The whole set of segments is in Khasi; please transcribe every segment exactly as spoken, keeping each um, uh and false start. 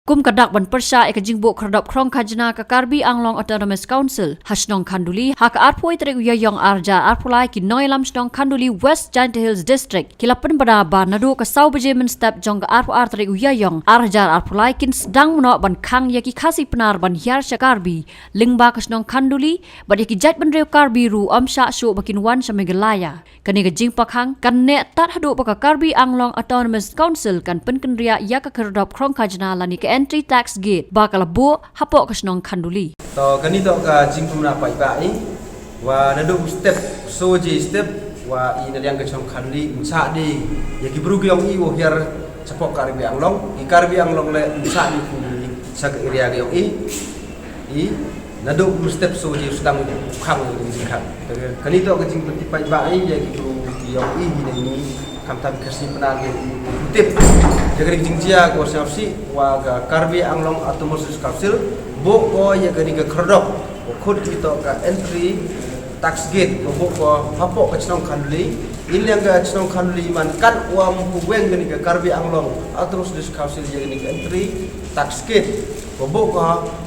Kum ka dak ban pyrshah ïa ka jingbuh khyrdop khrong khajna ka Karbi Anglong Autonomous Council ha shnong Khanduli, ha ka arphew tarik u Ïaïong ar hajar arphew lai, ki nongïalam shnong Khanduli, West Jaintia Hills District, ki la pynbna ba naduh ka saw baje mynstep jong ka arphew ar tarik u Ïaïong ar hajar arphew lai kin sdang mynno ban khang ïa ki Khasi Pnar ban hiar sha Karbi lyngba ka shnong Khanduli, bad ïa ki jaitbynriew Karbi ruh ym shah shuh ba kin wan sha Meghalaya. Kane ka jingpyrkhang kan neh tad haduh ba ka Karbi Anglong Autonomous Council kan pynkynriah ïa ka khyrdop khrong khajna lane ka entry tax gate ba ka la buh hapoh ka shnong Khanduli. To, kane to ka jingpynbna paidbah i, wa naduh step, so je step, wa i na liang ka shnong Khanduli, ym shah de ïa ki bru ki ong i wa hiar chapoh Karbi Anglong, i Karbi Anglong le ym shah de ki sa ka area ki ong i. I, naduh mynstep so je sdang khang, khang. Kane to ka jingpynpaidbah i ïa ki bru ki ong i hi na ini, khamtam Khasi Pnar ki tip. Ïa ka jingjia ka wa sngap shi wa ka Karbi Anglong Autonomous Council buh ko ïa kane ka khyrdop, wa khot ki to ka entry tax gate, wa buh ko hapoh ka shnong Khanduli. I liang ka shnong Khanduli man kat wa ym pu weng kane ka Karbi Anglong Autonomous Council ïa kane ka entry tax gate, wa buh ko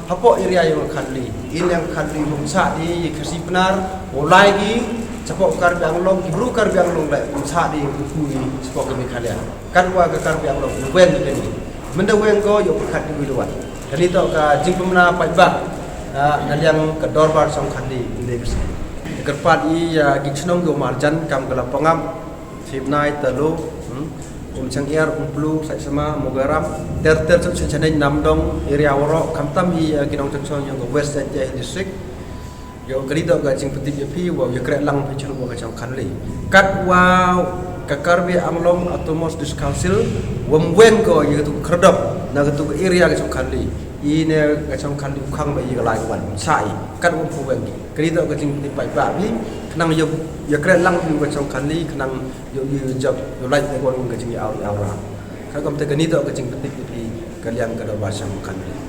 hapoh area ïong Khanduli. I liang Khanduli ym shah de ïa Khasi Pnar, wa lai ki chapoh Karbi Anglong, ki bru Karbi Anglong le ym shah de ïa ki chapoh ka Meghalaya. Kat wa ka Karbi Anglong ym weng kane. Mynda weng ko ïa u pyrkhat ïa u wan. Kane to ka jingpynbna paidbah, ah, na liang ka dorbar shnong Khanduli, ynda ka sngi. Kyrpad i ïa ki shnong ki marjan kam ka la Pangap, Shibnai, Talo, hmm, Umchangïar, Umplu, Saitsama, Mogaram, ter ter shnong Shaneng, Namdong, area waroh, khamtam i ïa ki nongchong shnong ïong ka West Jaintia Hills District. Ïa kane to ka jingpyntip ïa phi wa ïa kren lang phi shuh wa ka shnong Khanduli. Kat wa ka Karbi Anglong Autonomous District Council wa ym weng ko ïa katu ka khyrdop na katu ka area ka shnong Khanduli. I ne ka shnong Khanduli u khang ba ïa ka lai wan. Sa i. Kat wa ym weng ki. Kane to ka jingpyntip paidbah phi. Khnang ïa, ïa kren lang phi ka shnong Khanduli, khnang ïa, ïa jop, ïa lai ïa wan ka jingïa aw, aw ra. Ka kam te kane to ka jingpyntip ïa phi ka liang ka dorbar shnong Khanduli.